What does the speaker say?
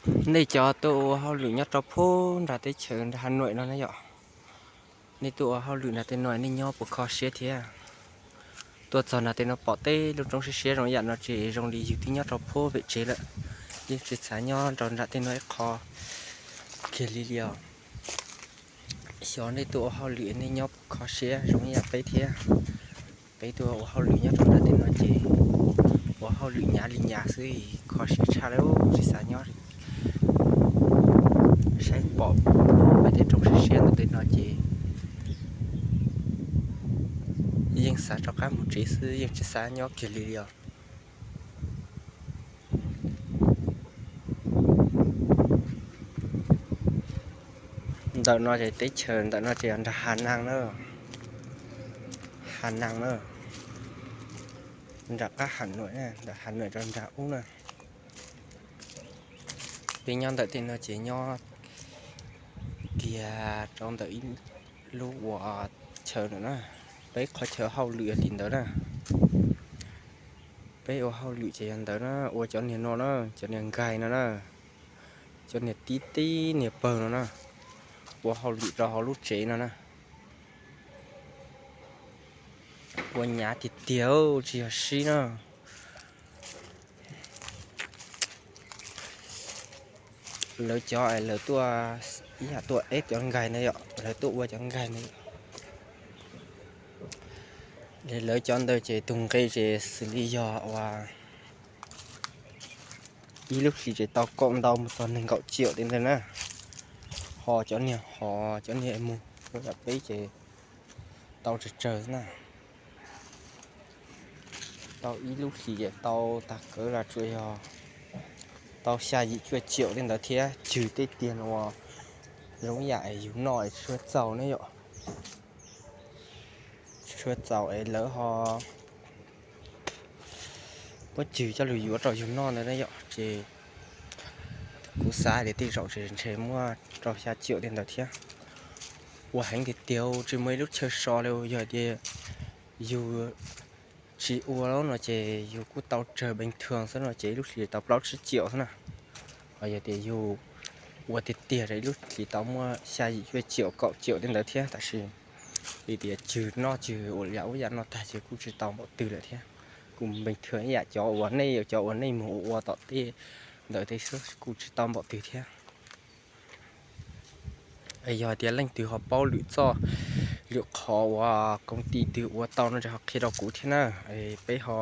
Nej cov tuaj ua hauj lwm nyob rau pem nram teb chaws nram Hà Nội no na yom, nej tuaj ua hauj lwm nram tej no nej nyob puas kho siab thiab? Tuaj txog nram tej no pom tej lub roob siab siab zoo yam no ces zoo li yus twb nyob rau pem tsev lawm, yeej tsis xav nyob rau nram tej no ib qho kiag li li os. Xyov nej tuaj ua hauj lwm nej nyob puas kho siab zoo ib yam peb thiab? Peb tuaj ua hauj lwm nyob rau nram tej no ces ua hauj lwm hnyav li hnyav xwb, kho siab tshaj li, tsis xav nyob li. Saib pom peb tej roob siab siab ntawm tej no ces yeej xav rov qab mus tsev xwb, yeej tsis xav nyob kiag li os. Ntawm no ces teb chaws ntawm no ces yog nram Hà Năng na, Hà Năng na, nram qab Hà Nội na, ntawm Hà Nội rau nram ub na. Peb nyob ntawm tej no ces nyob kiag rau ntawm ib lub ua chaw ntawm na, peb qhov chaw hauj lwm yog tim ntawd na. Peb ua hauj lwm ces yog ntawd na, ua cov niag no na, cov niag nkais no na, cov niag tib tib niag pawg no na, ua hauj lwm rau hauv lub tsev no na. Ua hnyav tiag tiag tsis yog sib na. Lawv cov es lawv tuaj ib yam tuaj eb cov nkais na yom, lawv tuaj ua cov nkais na yom. Lawv cov ntawd ces tus nqi ces xws li yog uas ib lub hlis ces tau kaum ntau mus txog nees nkaum triệu tej ntawd na. Ho cov niag hov cov niag mus ua yam peb ces tau tsawg tsawg na. Tau ib lub hlis ces tau tag kawg los tsuas yog tau xya yim cuaj triệu tej ntawd thiab, cwg tej tiag no zoo yam es yus noj es tsis tshua txaus ne yom. Tsis tshua txaus es lawv ho muab cwg coj lug yuav rau yus noj ntawd na yom. Ces kuv xav tias tej zaum ces ntshe muaj rau xya triệu tej ntawd thiab. Ua heev tiag tiag tsis muaj ib lub chaw so li, yog tias yus tsis ua no ces yus kuj tau tsawg bình thường xwb no ces ib lub hlis tau plaub tsib triệu xwb na. Ho yog tias yus ua tiag tiag rau ib lub hlis tau muaj xya yim cuaj triệu kaum triệu tej ntawd thiab, tab sis vim tias cwg noj cwg ua yam ub yam no tag ces kuj tsis tau npaum twg lawm thiab. Kuj bình thường ib yam cov uas nej, cov uas nej mus ua ua tom tej ntawd tej xwb, kuj tsis tau npaum twg thiab. Yog tias leej twg ho paub lwm txoj lwm qhov uas công ty twg ua tau no ces ho qhia rau kuv thiab na. Peb ho